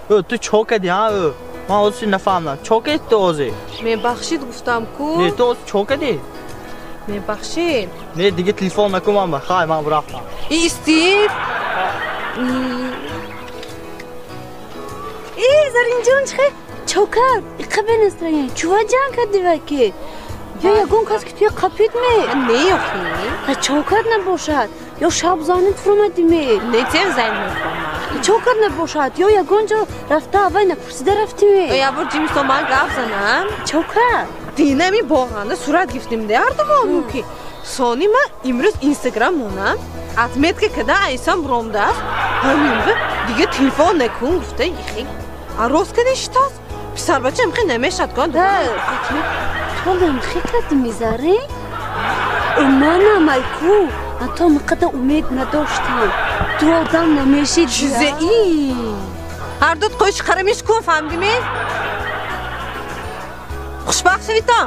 Ту чо кардӣ, ҳа? Ман ҳозир нафаҳмидам. Чо кардӣ ту ҳозир? Мебахшид, гуфтам ку. Не, ту ҳозир чо кардӣ? Мебахшид. Не, дига телефон накун ман ба. Хай, ман рафтам. Исти. Э, Заринҷон, чихе чокар, иқа бенастроение. Чува ҷанг кардӣ ваки? Ё ягон кас ки туя қапид ме? Не, охи. Ха, чокар набошад. Ё шаб занит фуромадӣ ме? Не, тем зайн мефуромад. Чокар набошад. Ё ягон ҷо рафта аввай напурсида рафтӣ ме? Ё ябор ҷимистон ман гап занам. Чокар. Динами боғанда сурат гирифтем де ҳардумон мумкин. Сони ман имрӯз Инстаграм монам. Отметка када айсам буромдааст. Ҳамин дига телефон накун гуфта ихи. А рост када иштааст. Писарбача имхи намешад кун. То намхи кардӣ мезарӣ? Манам айку. То миқада умед надоштам. Ту одам намешид. Чизе и? Ҳардут қӯйш қарамиш кун, фаҳмидиме? Хушбахт шавитон.